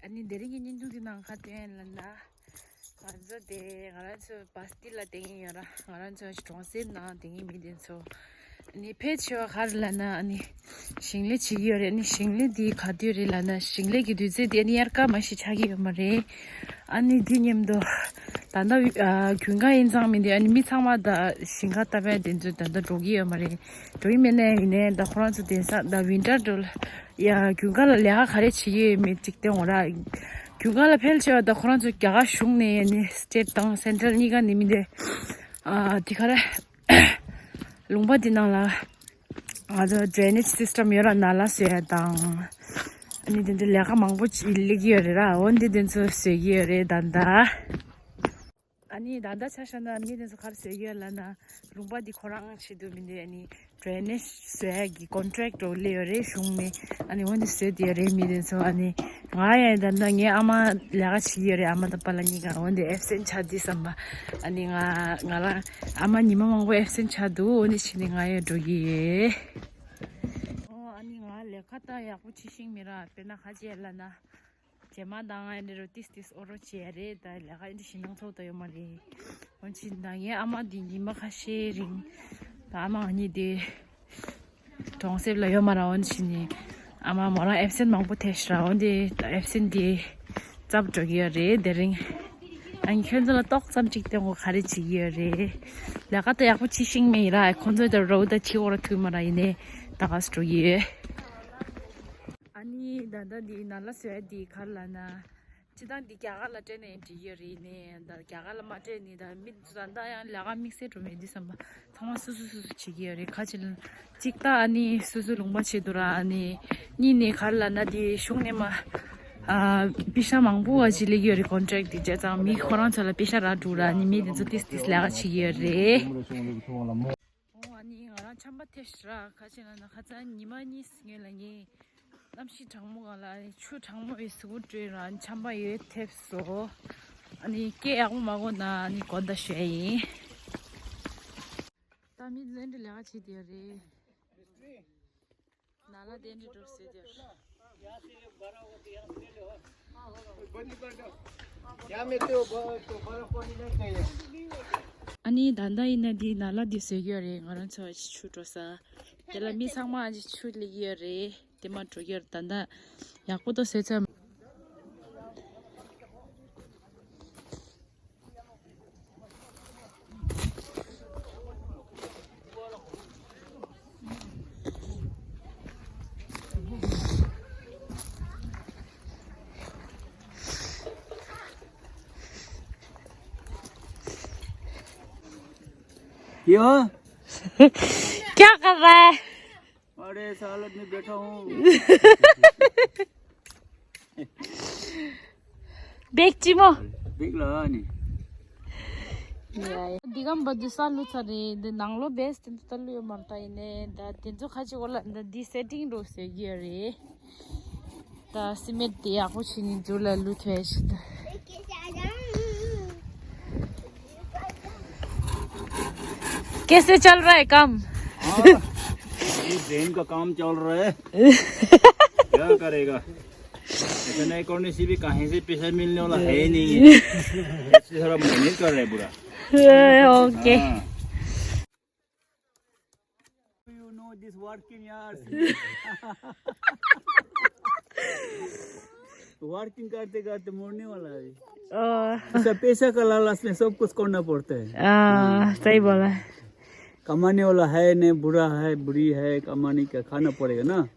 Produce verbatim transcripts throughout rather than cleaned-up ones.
ཨ་ནི་དེ་རིང་གི་བརྙན་ཐུང་འདི་ནང་ག་དེ་ལབ་ན། ང་ཚོ་དེ་ང་རང་ཚོ་བ་སི་ཏི་ལ་བསྡད་ཀྱི་ཡོད་ར། ང་རང་ཚོ་གྲོང་གསེབ་ནང་བསྡད་ཀྱི་མི་དེ་ཚོ། ཨ་ནི་ཕལ་ཆེ་བ་ག་རེ་ལབ་ན། ཨ་ནི་ཞིང་ལས་བྱེད་ཀྱི་ཡོད་རེད། ཨ་ནི་ཞིང་ལས་འདི་ག་དུས་རེད་ལབ་ན། ཞིང་ལས་ཀྱི་དུས་ཚོད་དེ་ཨ་ནི་དབྱར་ཁ་མ་གཞི་ཆགས་ཀྱི་ཡོད་མ་རེད། ཨ་ནི་འདི་མཉམ་དུ་ད་ལྟ་ཨ་དགུན་ཁ་ཡིན་ཙང་མི་འདི་ཨ་ནི་མི་ཚང་མ་ད་ཞིང་ཁ་བཏབ་ཡ་དེ་ཚོ་ད་ལྟ་འགྲོ་གི་ཡོད་མ་རེད། འགྲོ་གི་མེད་ན་ཡིན་ནའི་ད་ཁོ་རང་ཚོ་དེང་སང་ད་ཝིན་ཊར་འགྲོ་ལ། ཡ་དགུན་ཁ་ལ་ལས་ཀ་ག་རེ་བྱེད་ཀྱི་ཡོད་མེད་ཅིག་སྟོན་འོ་ར། དགུན་ཁ་ལ་ཕལ་ཆེ་བ་ད་ཁོ་རང་ཚོ་རྒྱ་གར་གཞུང་ནས་ནི་སི་ཊེཊ་དང་སེན་ཊ་རལ་གཉིས་ཀ་ནས་མི་འདི་ཨ་དེ་ག་རེ་ལུང་པ་འདི་ནང་ལ་ང་ཚོ་ཌྲེ་ནེཇ་སི་སི་ཊམ་ཡོད་ར། ནཱ་ལ་བཟོ་ཡ་དང་། ཨ་ནི་དེ་འདྲ་ལས་ཀ་མང་པོ་ཅིག་སླེབས་ཀྱི་ཡོད་རེད་ར། འོ་འདི་དེ་ཚོ་བཟོ་གི་ཡོད་རེད་ད་ལྟ། ཨ་ནི་ད་ལྟ་ཆ་བཞག་ན་མི་དེ་ཚོ་ག་རེ་བཟོ་གི་ཡོད་ལབ་ན། ལུང་པ་འདི་ཁོ་རང་ཆེད་དུ་མི་འདི་ཨ་ནི་ཌྲེ་ནེཇ་བཟོ་ཡ་གི་ཀོན་ཊེག་འདྲ་བོ་སླེབས་ཡོད་རེད་གཞུང་ནས། ཨ་ནི་འོ་འདི་བཟོས་བསྡད་ཡོད་རེད་མི་དེ་ཚོ། ཨ་ནི་ང་ཡང་ད་ལྟ་ངའི་ཨ་མ་ལས་ཀ་བྱེད་ཀྱི་ཡོད་རེད། ཨ་མ་དང་པཱ་ལགས་གཉིས་ཀ། འོ་འདི་ཨེབ་སེན་ཊི་ཆགས་འདི་བསམ་པ། ཨ་ནི་ང་ང་རང་ཨ་མ་ཉི་མ་མང་པོ་ཨེབ་སེན་ཊི་ཆགས་འདུག་འོ་འདི་བྱས་ནས་ང་ཡང་འགྲོ་གི་ཡོད། ཨོ་ཨ་ནི་ང་ལས་ཀ་ད་ཡག་པོ་བྱེད་ཤེས་མེད་ར། དཔེར་ན་ག་རེ་ལབ་ན། རྗེས་མ་དང་ཨ་འདྲ་རུ་ཏིས་ཏིས་ཨོ་རོ་བྱེད་ཡ་རེད། ད་ལས་ཀ་ཨ་འདྲ་ཞིག་གནང་ཆོག་ད་ཡོད་མ་རེད། འོན་ཅི་ད་ངའི་ཨ་མ་འདི་ཉི་མ་ཁ་ཤས་རིང་ད་ཨ་མ་ང་གཉིས་དེ་གྲོང་གསེབ་ལ་ཡོད་མ་ར། འོན་ཅི་ནི་ཨ་མ་མོ་རང་ཨེབ་སེན་ཊི་མང་པོ་ཐེབས་ཤག་འོན་ཏེ་ད་ཨེབ་སེན་ཊི་དེ་ཚབ་འགྲོ་གི་ཡོད་རེད་དེ་རིང་། ཨ་ནི་ཁྱོད་ཚོ་ལ་ཏོག་ཙམ་ཅིག་སྟོན་གོ་ག་རེ་བྱེད་ཀྱི་ཡོད་རེད། ལས་ཀ་ད་ཡག་པོ་བྱེད་ཤེས་མེད་ཡིན་ར། ཁོང་ཚོས་ད་རོ་ད་བྱེད་འོ་ར་ཐུབ་མ་ར། ཡིན་ནའི་ད་ག་སེ་འགྲོ་གི་ཡོད། ཨ་ནི་ད་ལྟ་འདི་ནཱ་ལ་བཟོ་ཡ་འདི་ག་རེ་ལབ་ན། སྤྱིར་བཏང་འདི་རྒྱ་གར་ལ་སྤྲད་ན་ཡང་འགྲིག་ཡོད་རེད། ཡིན་ནའི་ད་རྒྱ་གར་ལ་མ་སྤྲད་ནི་ད་མི་ད་ལྟ་ཡང་ལས་ཀ་དམིགས་བསལ་འགྲོ་མེད་འདི་བསམ་པ། ཚང་མ་སོ་སོ་སོ་སོ་བྱེད་ཀྱི་ཡོད་རེད། ཁ་ཅིག་གཅིག་ད་ཨ་ནི་སོ་སོ་ལུང་པ་བྱེད་འདུག་ར། ཨ་ནི་གཉིས་ནི་ག་རེ་ལབ་ན་འདི་གཞུང་ནས་མ་ཨ་པེ་ཤ་མང་པོ་བ་ཅིག་སླེབས་ཀྱི་ཡོད་རེད། ཀོན་ཊེག་འདི་བྱས་ཙང་མི་ཁོ་རང་ཚོ་ལ་པེ་ཤ་རག་འགྲོ་ར། ཨ་ནི་མི་དེ་ཚོ་ཏིས་ཏིས་ལས་ཀ་བྱེད་ཀྱི་ཡོད་རེད། ཨོ་ཨ་ནི་ང་རང་ཆམ་པ་ཐེབས་ཤག་ར། ཁ་ཅིག་ལབ་ན་ཁ་སང་ཉི་མ་གཉིས་སྔོན་ལ་ངས་གནམ་གཤིས་གྲང་མོ་སྒང་ལ་ཨ་ནི་ཆུ་གྲང་མོ་བའི་གཟུགས་པོ་བཀྲུས་ར། ཨ་ནི་ཆམ་པ་ཡོད་ཐེབས་སོ། ཨ་ནི་སྐད་ཡག་པོ་མ་གོ་ན་ཨ་ནི་དགོངས་དག་ཞུ་ཡ་ཡིན། ད་མི་ལན་འདྲ་ལས་ཀ་བྱེད་བསྡད་ཡོད་རེད། ནཱ་ལ་དེ་འདྲ་འགྲོ་ཟེར་དེར། ཨ་ནི་ད་ལྟ་ཡིན་ན་འདི་ནཱ་ལ་འདི་བཟོས་ཡོད་རེད། ང་རང་ཚོ་ཆུ་འགྲོ་ས། དེ་ལ་མི་ཚང་མ་ཨ་ཅེ་ཆུ་སླེབས་ཡོད་རེད། དེ་མ་འགྲོ་ཡོད་རེད། ད་ལྟ་ཡག་པོ་ཏོ་བཟོས་ཚར། क्यों? क्या कर रहा है? अरे सालत में बैठा हूँ। बेग चिमो। बेग लगा नहीं। दिगम बदुसा लुचा रे द नांगलो बेस तन तलु यो मरता इने द तेंजो खाची कोला द दी सेटिंग रो से गियो रे। ད་སི་མེད་དེ་ཡག་པོ་བྱས་ནས་མཛོད་ལ་བླུགས་ཐུབ་ཡ་ཞིག་ད། कैसे चल रहा है काम? हाँ, ये ड्रेन का काम चल रहा है। क्या करेगा? ऐसा नहीं करने से भी कहीं से पैसा मिलने वाला है ही नहीं है। इससे सारा मेहनत कर रहा है पूरा। ओके। हाँ। You know this working यार। वर्किंग करते करते मरने वाला है। पैसा, पैसा का लालच में सब कुछ करना पड़ता है। सही बोला। कमाने वाला है नहीं, बूढ़ा है, बूढ़ी है, कमाने का खाना पड़ेगा ना।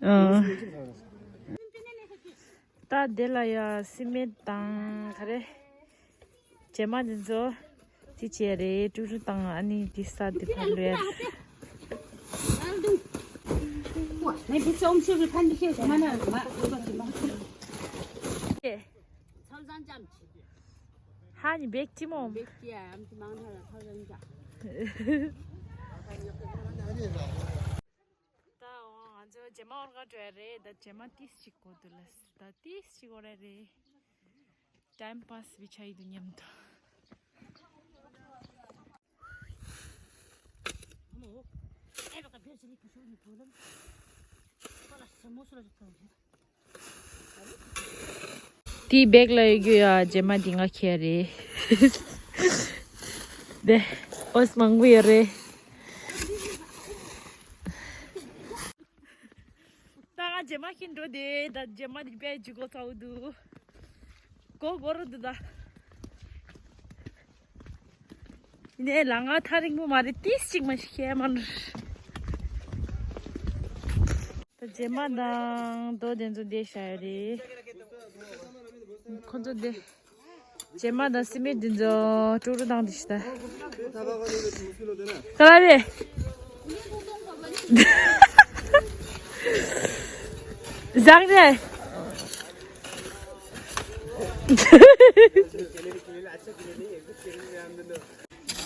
ད་དེ་ལ་ཡ་སི་མེད་དང་ག་རེ། བྱེ་མ་འདི་ཚོ་ཅི་བྱས་རེད། ཀྲུ་ཀྲུ་དང་ཨ་ནི་འདི་ས་འདི་ཕར་ལོས། ཧ་ནི་བེག་ཅི་མོ། ད་ང་ཚོ་བྱེ་མ་འོར་ག་འགྲོ་ཡ་རེད། ད་བྱེ་མ་ཏིས་ཅིག་གོ་འདུག་ལ། ད་ཏིས་ཅིག་འོར་ཡ་རེད། ཊའིམ་པཱས་བྱས་ཡི་འདུག་སྙམ་འདུག་དེའི་བེག་ལ་ཡོད་རྒྱུ་ཡ་རྗེས་མ་དེ་ང་ཁྱེར་རེད། དེ་ཨོས་མང་པོ་ཡོད་རེད། ད་ང་རྗེས་མ་ཁྱེར་འགྲོ་དེ་ད་རྗེས་མ་དེ་བེག་ཇི་གོ་ཚ་བོ་འདུག་གོ་གོ་རུ་འདུག་ད། ནས་ལ་ང་ཐག་རིང་པོ་མ་རེད། ཏིས་གཅིག་མ་ཤི་མ་རེད། ད་རྗེས་མ་དང་རྡོ་དེ་ཚོ་བསྡད་བཞག་ཡོད་རེད། ཁོ་ཚོ་བསྡད། རྗེས་མ་དང་སི་མེད་དེ་ཚོ་ཀྲུག་ཀྲུག་བཏང་དེ་ཤི་ད། ག་ལ་རེད། བཟང་རེད།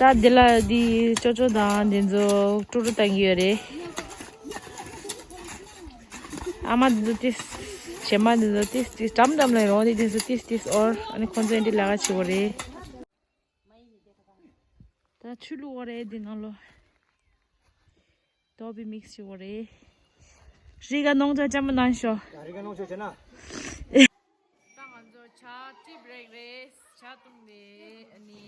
ད་འདི་ལ་འདི་ཅོ་ཅོ་དང་འདི་ཚོ་ཀྲུ་རུ་བཏང་གི་ཡོད་རེད། ཨ་མ་འདི་ཚོ་ཏིས། བྱེ་མ་འདི་ཚོ་ཏིས་ཏིས་འགྲམ་འགྲམ་ལ་ཡོང་དེ་འདི་ཚོ་ཏིས་ཏིས་ཨོར། ཨ་ནི་ཁོང་ཚོ་འདི་ལས་ཀ་བྱེད་གོ་རེད། ད་ཆུ་བླུག་གོ་རེད་འདི་ནང་ལོ། ཏོ་བི་མིག་སི་བྱེད་གོ་རེད། རི་ག་ནོང་ཅོ་ཅམ་མ་ནང་ཤོ། ཡ་རི་ག་ནོང་ཅོ་ཅེ་ན། ད་ང་ཚོ་ཇ་ཊི་བྷི་རེག་རེད། ཇ་བཏུང་རེད། ཨ་ནི་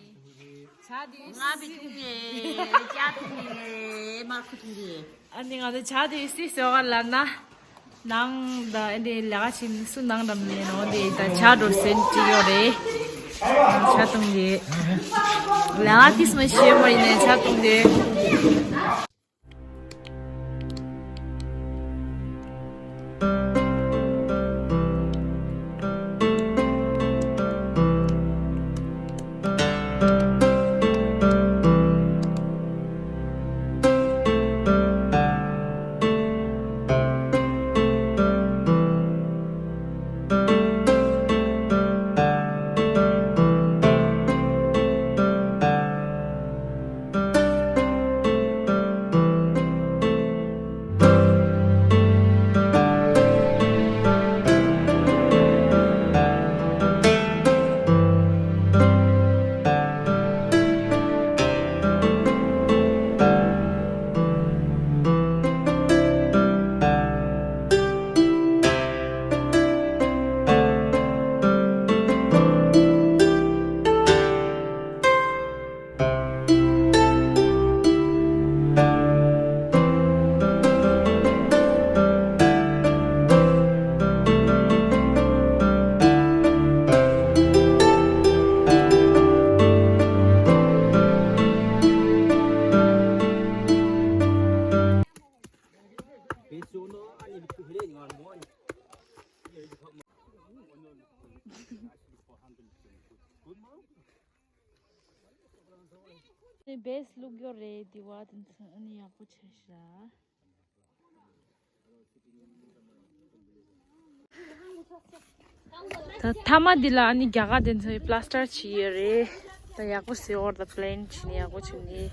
ཇ་དེ་ང་བི་བཏུང་རེད། ཇ་བཏུང་རེད། མར་ཁུ་བཏུང་རེད། ཨ་ནི་ང་ཚོ་ཇ་དེ་སི་སོ་ག་ལ་ན་ནང་ད་ཨ་ནི་ལས་ཀ་བྱེད་སུ་ནང་འགྲམ་ནས་ནོ་དེ་ད་ཇ་འགྲོ་སེན་ཅི་ཡོད་རེད། ཇ་བཏུང་རེད། ལས་ཀ་ཏིས་མ་བྱེད་མ་ཡིན་ནས་ཇ་བཏུང་རེད། ནི་བེས་བླུག་ཡོད་རེད། དེ་བ་དེ་ཚོ་ཨ་ནི་ཡག་པོ་ཆེ་ཤག་ད་མཐའ་མ་འདི་ལ་ཨ་ནི་རྒྱ་གར་དེ་ཚོའི་པླ་སི་ཊར་བྱས་ཡོད་རེད། ད་ཡག་པོ་བཟོས་ཡོད་རེད། ད་པི་ལེན་བྱས་ནས་ཡག་པོ་བྱས་ནས།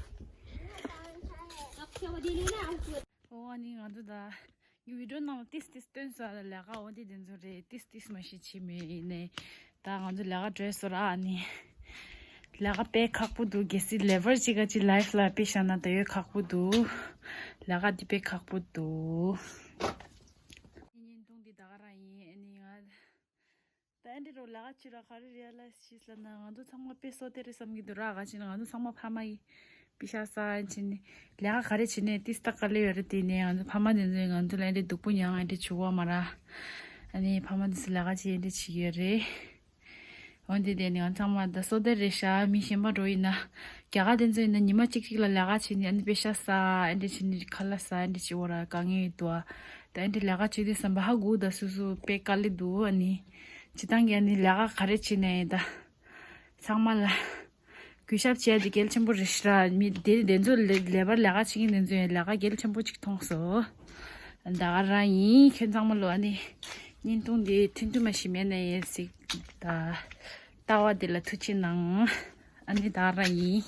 ཨོ་ཨ་ནི་ང་ཚོ་ད། ངའི་བི་ཌིའོ་ནང་ལ་ཏིས་ཏིས་སྟོན་ས་ལ་ལས་ཀ་འོ་དེ་དེ་ཚོ་རེད། ཏིས་ཏིས་མ་ཤི་ཆི་མེད་ཡིན་ནའི། ད་ང་ཚོ་ལས་ཀ་བྲོས་སོ་ར་ཨ་ནི། ལས་ཀ་དཔེ་ཁག་པོ་འདུག་གལ་སྲིད་ལེ་བར་གཅིག་ག་གཅིག་ལའིཕ་ལ་དཔེ་བཞག་ན་ད་ཡོད་ཁག་པོ་འདུག་ལས་ཀ་འདི་དཔེ་ཁག་པོ་འདུག་བརྙན་ཐུང་འདི་ད་ག་རང་ཡིན། ཨ་ནི་ང་། ད་ཨ་འདྲི་རོ་ལས་ཀ་བྱེད་ར་ག་རེ་རི་ཡ་ལའི་ཛི་བྱེད་ལབ་ན་ང་ཚོ་ཚང་མ་དཔེ་སོ་དེ་རེད་བསམ་གྱི་འདུག་ར། ག་ཅི་ན་ང་ཚོ་ཚང་མ་ཕ་མ་ཡི་པི་ཤ་ས་ཨ་ཅི་ནི་ལས་ཀ་ག་རེ་བྱེད་ནས་ཏིས་ཏག་ག་ལེ་ཡོད་རེད། དེ་ནས་ང་ཚོ་ཕ་མ་དེ་ཚོས་ང་ཚོ་ལ་ཨ་འདྲི་སྡུག་པོ་མྱངས་ཨ་འདྲི་བྱུག་བ་མ་ར། ཨ་ནི་ཕ་མ་དེ་ཚོ་ལས་ཀ་བྱེད་ཨ་འདྲི་བྱེད་ཀྱི་ཡོད་རེད། འོན་ཏེ་དེ་ནི་ང་ཚང་མ་ད་སོ་དེ་རེད་ཤག་མི་གཞན་པ་འགྲོ་ཡིན་ན་རྒྱ་གར་དེ་ཚོ་ཡིན་ན་ཉི་མ་གཅིག་གཅིག་ལ་ལས་ཀ་བྱེད་ནི་ཨ་ནི་པི་ཤ་ས་ཨ་འདྲི་བྱེད་ནི་ཁ་ལག་ས་ཨ་འདྲི་བྱེད་འོ་ར་དཀའ་ངལ་ཡོད་དོ། ད་ཨ་འདྲི་ལས་ཀ་བྱེད་དུས་བསམ་པ་ཧ་གོ་ད་སུ་སུ་དཔེ་དཀའ་ལས་འདུག་ཨ་ནི། སྤྱི་བཏང་གི་ཨ་ནི་ལས་ཀ་ག་རེ་བྱེད་ནའི་ད། ཚང་མ་ལ། གུས་ཞབས་བྱས་ཏེ་གལ་ཆེན་པོ་རེད་ཤག་མི་དེ་དེ་ཚོ་ལས་ལས་པར་ལས་ཀ་བྱེད་མཁན་དེ་ཚོ་ཡང་ལས་ཀ་གལ་ཆེན་པོ་ཅིག་མཐོང་སོང་། ད་ག་རང་ཡིན། ཁྱོད་ཚང་མ་ལོ་ཨ་ནི། བརྙན་ཐུང་འདི་ཐུང་ཐུང་མ་ཞིག་མེད་ན་ཡིན་ཟིག་ད། ལྟ་བ་འདི་ལ་ཐུགས་ཆེ་གནང་། ཨ་ནི་ད་ག་རང་ཡིན།